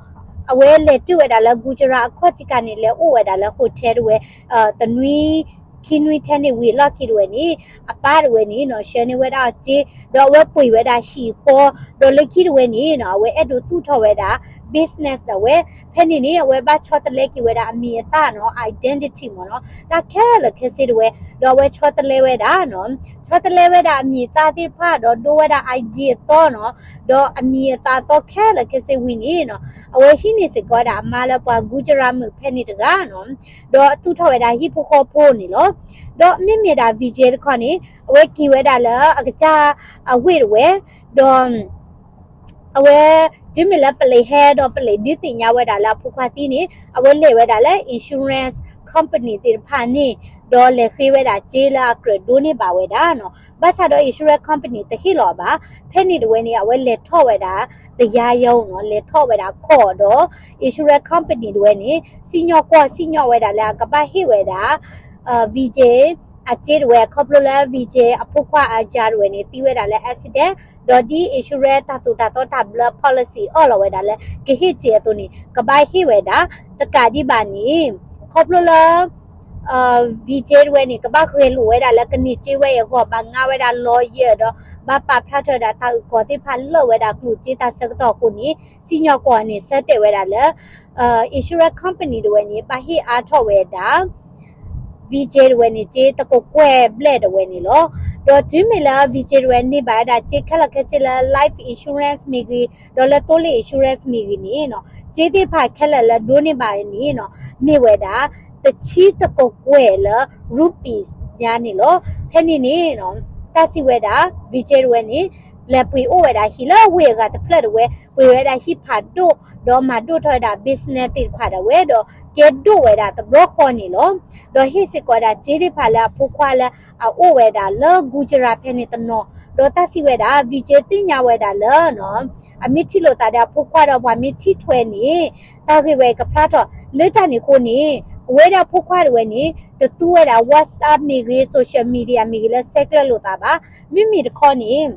အဝဲလဲၤတုၤဝဲဒၣ်လၢ Gujarat အခီၣ်ထံးခါန့ၣ် လဲၤအိၣ်ဝဲဒၣ်လၢ hotel တဝဲ တနွံ ခံနွံထဲန့ၣ်ဝံၤအလီၢ်ခံတဝဲန့ၣ် အပၢ်တဝဲန့ၣ် ဆှၢန့ၢ်ဝဲဒၣ်အီၤစ့ ဒီးအဝဲပှ့ၤဝဲဒၣ်ဟံၣ်ဃီ ဒီးလၢခံတဝဲန့ၣ် အဝဲအဲၣ်ဒိးသူၣ်ထီၣ်ဝဲဒၣ် business ဒၣ်ဝဲ ဖဲန့ၣ်န့ၣ် အဝဲဘၣ်ဆီတလဲက့ၤဝဲဒၣ်အမံၤအသၣ်နီၤ identity မ့ၢ်နီၤ တၢ်ခဲလၢာ်ခဲဆ့တဝဲ ဒီးအဝဲဆီတလဲဝဲဒၣ် ဆီတလဲဝဲဒၣ်အမံၤအသၣ်သ့ၣ်တဖၣ် ဒီးဒိဝဲဒၣ် ID အသီနီၤ ဒီးအမံၤအသၣ်အသီခဲလၢာ်ခဲဆ့ဝံၤန့ၣ်နီၤ အဝဲဟံးန့ၢ်စ့ၢ်ကီးဝဲဒၣ်အမါလၢပှၤ Gujarat မုၣ်ဖဲန့ၣ်တဂၤနီၤ ဒီးအသူၣ်ထီၣ်ဝဲဒၣ်ဟံၣ်ဖိဃီဖိန့ၣ်လီၤ. ဒီးမ့မ့ၢ်ဒၣ် VJ တခီန့ၣ် အဝဲက့ၤဝဲဒၣ်လၢအကစၢ်အဝ့ၢ်တဝဲ ဒီး အဝဲ တုၤမ့ၢ်လၢပလံးဟဲဒီးပလံးဒုးသ့ၣ်ညါဝဲဒၣ်လၢအဖိခွါသံန့ၣ် အဝဲလဲၤဝဲဒၣ်လၢ insurance company သ့ၣ်တဖၣ်န့ၣ် ဒီးလဲၤဃ့ဝဲဒၣ်စ့လၢအကြၢးဒိးန့ၢ်ဘၣ်ဝဲဒၣ်နီၤ ဘၣ်ဆၣ်ဒီး insurance company တဟ့ၣ်လီၤအီၤဘၣ်. ဖဲန့ၣ်တဝဲန့ၣ် အဝဲလဲၤထီၣ်ဝဲဒၣ် တရားရုံးနီၤ လဲၤထီၣ်ဝဲဒၣ် court ဒီး insurance company တဝဲန့ၣ် စံၣ်ညီၣ်ကွီၢ်စံၣ်ညီၣ်ဝဲဒၣ်လၢအကဘၣ်ဟ့ၣ်ဝဲဒၣ် VJ အစ့တဝဲ ခီဖျိလၢ VJ အဖိခွါ Ajay တဝဲန့ၣ် သံဝဲဒၣ်လၢ accident ဒီးဒ် insurance တၢ်သိၣ်တၢ်သီတၢ်ဘျၢ policy အၢၣ်လီၤဝဲဒၣ်လၢကဟ့ၣ်စ့အသိးန့ၣ် ကဘၣ်ဟ့ၣ်ဝဲဒၣ် တကးဒံးဘၣ်န့ၣ် ခီဖျိလၢ VJ တဝဲန့ၣ် ကဘၣ်ဂဲၤလိာ်ဝဲဒၣ်လၢကန့ၢ်စ့ဝဲအံၤအဂီၢ် ဘၣ်ငါဝဲဒၣ် lawyer ဒီး ဘၣ်ပာ်ဖျါထီၣ်ဝဲဒၣ်တၢ်အုၣ်ကီၤသ့ၣ်တဖၣ်လၢာ်ဝဲဒၣ်ကျိၣ်စ့တၢ်ဆၢကတီၢ်အဃိန့ၣ် စံၣ်ညီၣ်ကွီၢ်န့ၣ် ဆၢတဲာ်ဝဲဒၣ်လၢ insurance company တဝဲန့ၣ် ဘၣ်ဟ့ၣ်အါထီၣ်ဝဲဒၣ် VJ တဝဲန့ၣ် စ့တကကွဲၢ်ဘျဲၣ်တဝဲန့ၣ်လီၤ. ဒီးတုၤမ့ၢ်လၢ VJ တဝဲန့ၢ်ဘၣ်ဝဲဒၣ်စ့ခဲလၢာ်ခဲဆ့လၢ life insurance မ့ၢ်ဂ့ၤ ဒီးလၢသိလ့ၣ် insurance မ့ၢ်ဂ့ၤန့ၣ်နီၤ စ့သ့ၣ်တဖၣ်ခဲလၢာ်လၢဒိးန့ၢ်ဘၣ်န့ၣ်နီၤ မ့ၢ်ဝဲဒၣ် တဆံတကကွဲၢ်လၢ rupees ညါန့ၣ်လီၤ. ဖဲန့ၣ်န့ၣ်နီၤ တၢ်စံးဝဲဒၣ် VJ တဝဲန့ၣ် လဲၤပှ့ၤအိၣ်ဝဲဒၣ်ဟံၣ်လၢဝ့ၢ်အဂၤတဖျၢၣ်တဝဲ ပှ့ၤဝဲဒၣ်ဟံၣ်ဖးဒိၣ် ဒီးမၤဒိၣ်ထီၣ်ဝဲဒၣ် business သ့ၣ်တဖၣ်ဒၣ်ဝဲဒီး ကဲဒိၣ်ဝဲဒၣ်တဘျီဃီန့ၣ်လီၤ. ဒီးဟ့ၣ်စ့ၢ်ကီးဝဲဒၣ်စ့သ့ၣ်တဖၣ်လၢအဖိခွါလၢအအိၣ်ဝဲဒၣ်လၢ Gujarat ဖဲန့ၣ်တနီၤ ဒီးတၢ်စံးဝဲဒၣ် VJ သ့ၣ်ညါဝဲဒၣ်လၢနီၤ အမ့ၢ်ထံၣ်လိာ်သးဒီးအဖိခွါဒီးပှၤမ့ၢ်ထံၣ်ထွဲန့ၣ် တၢ်ဂ့ၢ်ဝဲအံၤကဖျါထီၣ် လၢတၢ်န့ၣ်အဃိန့ၣ် အဝဲဒၣ်အဖိခွါတဝဲန့ၣ် တသူဝဲဒၣ် WhatsApp မ့ၢ်ဂ့ၤ social media မ့ၢ်ဂ့ၤလၢဆဲးကျၢလိာ်သးဘၣ်. မ့မ့ၢ်တခီန့ၣ်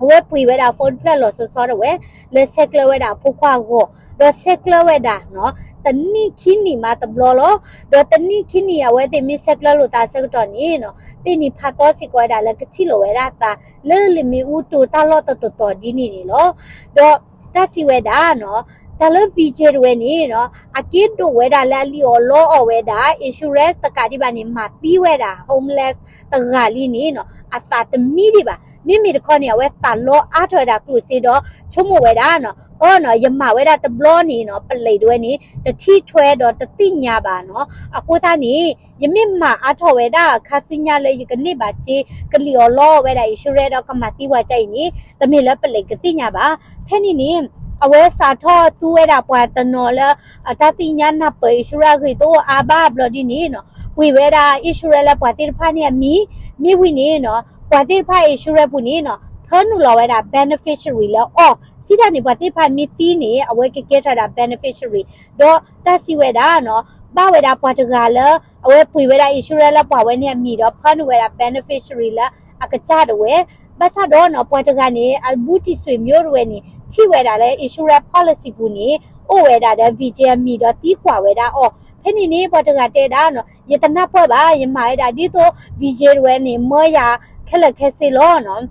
အဝဲပှ့ၤဝဲဒၣ် phone တဖျၢၣ်လီၤဆီဆီတဝဲ လၢဆဲးကျၢဝဲဒၣ်အဖိခွါအဂီၢ် ဒီးဆဲးကျၢဝဲဒၣ်နီၤ တနံၣ်ခံနံၣ်မးတဘျီလီၤ. ဒီးတနံၣ်ခံနံၣ်အဝဲသ့ၣ်မ့ၢ်ဆဲးကျၢလိာ်သးဆၢကတီၢ်န့ၣ်နီၤ သ့ၣ်နံၤဖးသီစ့ၢ်ကီးဝဲဒၣ်လၢကထံၣ်လိာ်ဝဲဒၣ်သး လၢလံာ်မ့ၣ်အူတိၤတၢ်လီၢ်တတီၤတီၤဒ်န့ၣ်န့ၣ်လီၤ. ဒီးတၢ်စံးဝဲဒၣ်နီၤ တၢ်လၢ VJ တဝဲန့ၣ်နီၤ အက့ဒိၣ်ဝဲဒၣ်လၢအလံၣ်အီၣ်လီအီၣ်ဝဲဒၣ် insurance တကးဒံးဘၣ်န့ၣ် မၤသံဝဲဒၣ် homeless တဂၤလံန့ၣ်နီၤ အသးတမံဒံးဘၣ်. မ့မ့ၢ်တခီန့ၣ် အဝဲသးလီအါထီၣ်ဝဲဒၣ်ကျိၣ်စ့ဒီး ဆိကမိၣ်ဝဲဒၣ်နီၤ အၢနီၤ ယမၤဝဲဒၣ်တဘျီန့ၣ်နီၤ ပလံးတဝဲန့ၣ် တထံၣ်ထွဲဒီးတသ့ၣ်ညါဘၣ်နီၤ. အဃိသတးန့ၣ် ယမ့ၢ်မၤအါထီၣ်ဝဲဒၣ်ခါဆူညါလၢယကန့ၢ်ဘၣ်စ့ ကလံၣ်အီၣ်လီအီၣ်ဝဲဒၣ် insurance ဒီးကမၤသံပှၤကအံၤန့ၣ် တမ့ၢ်လၢပလံးကသ့ၣ်ညါဘၣ်. ဖဲန့ၣ်န့ၣ် အဝဲစးထီၣ်သူဝဲဒၣ်ပှၤတနီၤလၢ အတၢ်သ့ၣ်ညါနၢ်ပၢၢ် insurance အဂ့ၢ်တအိၣ်အါဘၣ်ဘျီဒ်န့ၣ်နီၤ ပှ့ၤဝဲဒၣ် insurance လၢပှၤသ့ၣ်တဖၣ်န့ၣ်အမံၤ မ့ၢ်ဝံၤန့ၣ်နီၤ ပှၤသ့ၣ်တဖၣ် insurance ပူၤန့ၣ်နီၤ ဖၢနုာ်လီၤဝဲဒၣ် beneficiary လၢအီၤ စံးတၢ်န့ၣ် ပှၤသ့ၣ်တဖၣ်မ့ၢ်သံန့ၣ် အဝဲကကဲထီၣ်ဝဲဒၣ် beneficiary ဒီးတၢ်စံးဝဲဒၣ်နီၤ ဘၣ်ဝဲဒၣ်ပှၤတဂၤလၢ အဝဲပှ့ၤဝဲဒၣ် insurance လၢပှၤဝဲန့ၣ်အမံၤဒီး ဖၢနုာ်ဝဲဒၣ် beneficiary လၢအကစၢ်တဝဲ ဘၣ်ဆၣ်ဒီးနီၤ ပှၤတဂၤန့ၣ် အဘူးတံၢ်စွ့ၤမျိတဝဲန့ၣ် ထံၣ်ဝဲဒၣ်လၢ insurance policy ပူၤန့ၣ် အိၣ်ဝဲဒၣ်ဒီး VJ အမံၤဒီးသံကွၢ်ဝဲဒၣ်အီၤ ဖဲန့ၣ်န့ၣ် ပှၤတဂၤတဲဒၣ်နီၤ ယတနၢ်ပၢၢ်ဘၣ် ယမၤဝဲဒၣ်ဒ်သိး VJ တဝဲန့ၣ် မၢယၤခဲလၢာ်ခဲဆ့လီၤနီၤ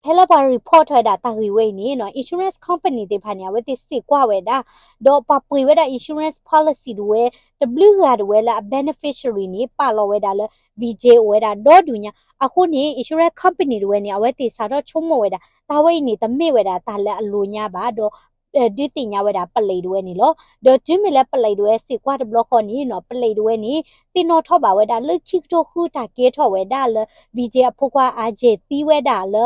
ဖဲလၢပှၤ report ထီၣ်ဝဲဒၣ်တၢ်ဂ့ၢ်ဝဲအံၤန့ၣ်နီၤ insurance company သ့ၣ်တဖၣ်န့ၣ် အဝဲသ့ၣ်စံးကွၢ်ဝဲဒၣ် ဒီးပှၤပှ့ၤဝဲဒၣ် insurance policy တဝဲ တဘျုးဂၤတဝဲလၢအ beneficiary န့ၣ် ပာ်လီၤဝဲဒၣ်လၢ VJ အိၣ်ဝဲဒၣ်ဒီဒူၣ်ညါ အဃိန့ၣ် insurance company တဝဲန့ၣ် အဝဲသ့ၣ်စးထီၣ်ဆိကမိၣ်ဝဲဒၣ် တၢ်ဝဲအံၤန့ၣ် တမ့ၢ်ဝဲဒၣ်တၢ်လၢအလိၤညါဘၣ်ဒီး ဒုးသ့ၣ်ညါဝဲဒၣ်ပလံးတဝဲန့ၣ်လီၤ. ဒီးတုၤမ့ၢ်လၢပလံးတဝဲစံးကွၢ်တဘျီဃီန့ၣ်နီၤ ပလံးတဝဲန့ၣ် သ့ၣ်နီၣ်ထီၣ်ဘၣ်ဝဲဒၣ်လၢခံကထိဃုတၢ်ကဲထီၣ်ဝဲဒၣ်လၢ VJ အဖိခွါ RJ သံဝဲဒၣ်လၢ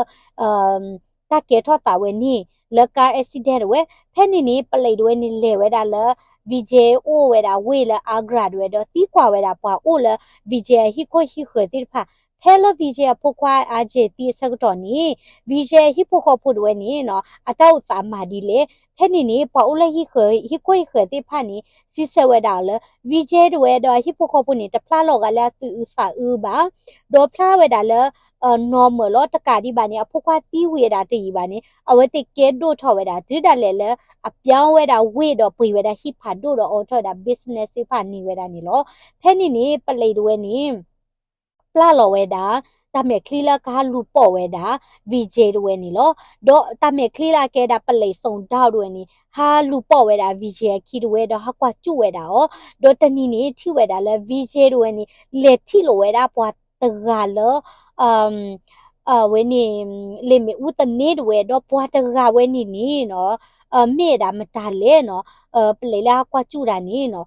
တၢ်ကဲထီၣ်သးဝဲန့ၣ် လၢ car accident တဝဲ, ဖဲန့ၣ်န့ၣ် ပလံးတဝဲန့ၣ်လဲၤဝဲဒၣ်လၢ VJ အိၣ်ဝဲဒၣ်ဝ့ၢ်လၢ Agra တဝဲဒီးသံကွၢ်ဝဲဒၣ်ပှၤအိၣ်လၢ VJ အဟံၣ်ခိၣ်ဟံၣ်ဃၢၤသ့ၣ်တဖၣ်, ဖဲလၢ VJ အဖိခွါ RJ သံအဆၢကတီၢ်န့ၣ် VJ အဟံၣ်ဖိဃီဖိတဝဲန့ၣ်နီၤ အတၢ်အိၣ်သးမၤဒ်လဲၣ်. ဖဲန့ၣ်န့ၣ် ပှၤအိၣ်လၢဟံၣ်ဃၢၤ ဟံၣ်ခိၣ်ဟံၣ်ဃၢၤသ့ၣ်တဖၣ်န့ၣ် စံးဆၢဝဲဒၣ်လၢ VJ တဝဲဒီးအဟံၣ်ဖိဃီဖိန့ၣ် တဖျါလီၤဂာ်လၢအသူၣ်အုးသးအုးဘၣ် ဒီးဖျါဝဲဒၣ်လၢ နီၢ်မၢၢ်လီၤ. တကးဒံးဘၣ်န့ၣ် အဖိခွါသံဝံၤဝဲဒၣ်တယံာ်ဘၣ်န့ၣ် အဝဲသ့ၣ်ကဲဒိၣ်ထီၣ်ဝဲဒၣ် တုၤဒၣ်လဲာ်လၢ အပျီဝဲဒၣ်ဝ့ၢ်ဒီးပှ့ၤဝဲဒၣ်ဟံၣ်ဖးဒိၣ်ဒီးအိးထီၣ်ဝဲဒၣ် business သ့ၣ်တဖၣ်န့ၢ်ဝဲဒၣ်န့ၣ်လီၤ. ဖဲန့ၣ်န့ၣ် ပလံးတဝဲန့ၣ် ပျၢ်လီၤဝဲဒၣ် တၢ်မဲာ်ချံလၢကဟးလူၤပိာ်ဝဲဒၣ် VJ တဝဲန့ၣ်လီၤ. ဒီးတၢ်မဲာ်ချံလၢအကဲဒၣ်ပလံး စုံဒၣ် တဝဲန့ၣ် ဟးလူၤပိာ်ဝဲဒၣ် VJ အခံတဝဲဒီးဟးကွၢ်စူၣ်ဝဲဒၣ်အီၤ, ဒီးတနံၤန့ၣ် ထံၣ်ဝဲဒၣ်လၢ VJ တဝဲန့ၣ် လဲၤထံၣ်လိာ်ဝဲဒၣ်ပှၤတဂၤလၢ အဝဲန့ၣ် လ့ၣ်မ့ၣ်အူသန့တဝဲ ဒီးပှၤတဂၤဝဲန့ၣ်န့ၣ်နီၤ မ့ၢ်ဝဲဒၣ်မတၤလဲၣ်နီၤ ပလံးလၢဟးကွၢ်စူၣ်တၢ်န့ၣ်နီၤ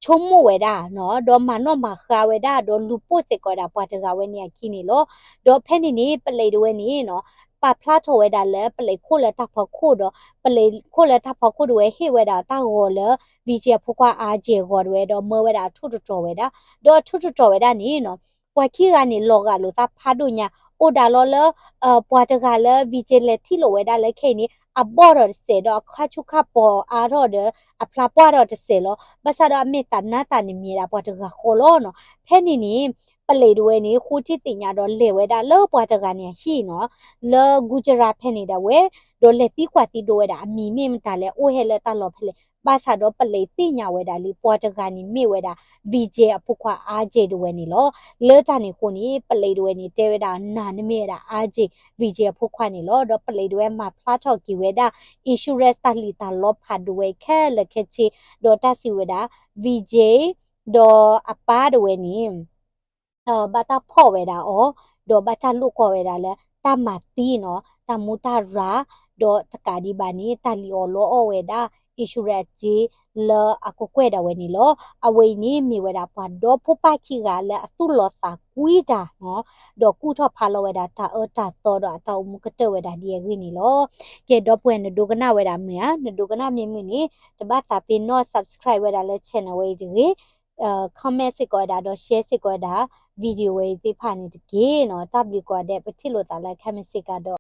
ဆိကမိၣ်ဝဲဒၣ်နီၤ ဒီးမၤနီၣ်မၤဃါဝဲဒၣ် ဒီးလူၤပိာ်စ့ၢ်ကီးဝဲဒၣ်ပှၤတဂၤဝဲန့ၣ်အခံန့ၣ်လီၤ. ဒီးဖဲန့ၣ်န့ၣ် ပလံးတဝဲန့ၣ်နီၤ ပာ်ဖျါထီၣ်ဝဲဒၣ်လၢပလံးခိၣ်လၢတၢ်ဖီခိၣ်ဒီး ပလံးခိၣ်လၢတၢ်ဖီခိၣ်တဝဲဟ့ၣ်ဝဲဒၣ်တၢ်ဂီၤလၢ VJ အဖိခွါ RJ အဂီၤတဝဲဒီးမၢဝဲဒၣ်အထိၣ်တတြီၤဝဲဒၣ် ဒီးအထိၣ်တတြီၤဝဲဒၣ်န့ၣ်နီၤ ပှၤခံဂၤန့ၣ် လီၤဂာ်လိာ်သးဖးဒိၣ်ညါ အိၣ်ဒၣ်လီၤလၢ ပှၤတဂၤလၢ VJ လဲၤထံၣ်လိာ်ဝဲဒၣ်လၢခဲအံၤန့ၣ် အဘီၣ်ထီၣ်တစဲး ဒီးအခါဆူၣ်ခါပီၤအါထီၣ်ဒီး အဖျါပှၢ်ထီၣ်တစဲးလီၤ. ဘၣ်ဆၣ်ဒီးအမဲာ်သးနါသးန့ၣ်မ့ၢ်ဝဲဒၣ်ပှၤတဂၤဃီလီၤနီၤ. ဖဲန့ၣ်န့ၣ် ပလံးတဝဲန့ၣ် ဃိထံသ့ၣ်ညါဒီးလဲၤဝဲဒၣ်လၢပှၤတဂၤန့ၣ်အဟံၣ်နီၤ လၢ Gujarat ဖဲန့ၣ်ဒၣ်ဝဲ ဒီးလဲၤသံကွၢ်သံဒိးဝဲဒၣ်အမံၤမ့ၢ်မတၤလဲၣ် အိၣ်ဟဲလၢတၢ်လီၢ်ဖဲလဲၣ်. ဘၣ်ဆၣ်ဒီးပလံးသ့ၣ်ညါဝဲဒၣ်လံ ပှၤတဂၤန့ၣ်မ့ၢ်ဝဲဒၣ် VJ အဖိခွါ RJ တဝဲန့ၣ်လီၤ. လၢတၢ်န့ၣ်အဃိန့ၣ် ပလံးတဝဲန့ၣ် တဲဝဲဒၣ်နၤနမ့ၢ်ဝဲဒၣ် RJ, VJ အဖိခွါန့ၣ်လီၤ. ဒီးပလံးတဝဲမၤဖျါထီၣ်က့ၤဝဲဒၣ် insurance တၢ်လံၣ်တၢ်လီဖးဒိၣ်ဝဲခဲလၢာ်ခဲဆ့ ဒီးတၢ်စံးဝဲဒၣ် VJ ဒီးအပၢ်တဝဲန့ၣ် ဘၣ်တၢ်ဖီၣ်ဝဲဒၣ်အီၤ ဒီးဘၣ်တၢ်လိာ်ကွီၢ်ဝဲဒၣ်လၢ တၢ်မၤသံနီၤ တၢ်မူတၢ်ရၢ် ဒီးတကးဒံးဘၣ်န့ၣ် တၢ်လံၣ်အီၣ်လီအီၣ်ဝဲဒၣ် insurance အစ့လၢအကကွဲၢ်ဒၣ်ဝဲန့ၣ်လီၤ. အဝဲအံၤန့ၣ် မ့ၢ်ဝဲဒၣ်ပှၤဒီဖိပၢ်ခံဂၤလၢအသူၣ်လီၤသးကွံတၢ်နီၤ ဒီးကူၣ်ထီၣ်ဖးလီၤဝဲဒၣ်တၢ်အၢတၢ်သီဒီးအတၢ်အိၣ်မူကတၢၢ်ဝဲဒၣ်ဒ်အဂ့ၢ်န့ၣ်လီၤ. ကဲ ဒီပုၢ်ဝဲၢ် နဒိကနၣ်ဝဲဒၣ်မုာ်ဧါ, နဒိကနၣ်မ့ၢ်မုာ်န့ၣ် တဘၣ်သးပ့ၤနီၣ် subscribe ဝဲဒၣ်လၢ channel ဝဲအံၤတဂ့ၤ, comment စ့ၢ်ကီးဝဲဒၣ်ဒီး share စ့ၢ်ကီးဝဲဒၣ် video ဝဲအံၤသ့ၣ်တဖၣ်န့ၣ်တက့ၢ်နီၤ. တၢ်ဘျုးကိးဂၤဒဲး ပထံၣ်လိာ်သးလၢ comment စ့ၢ်ကီးဒီး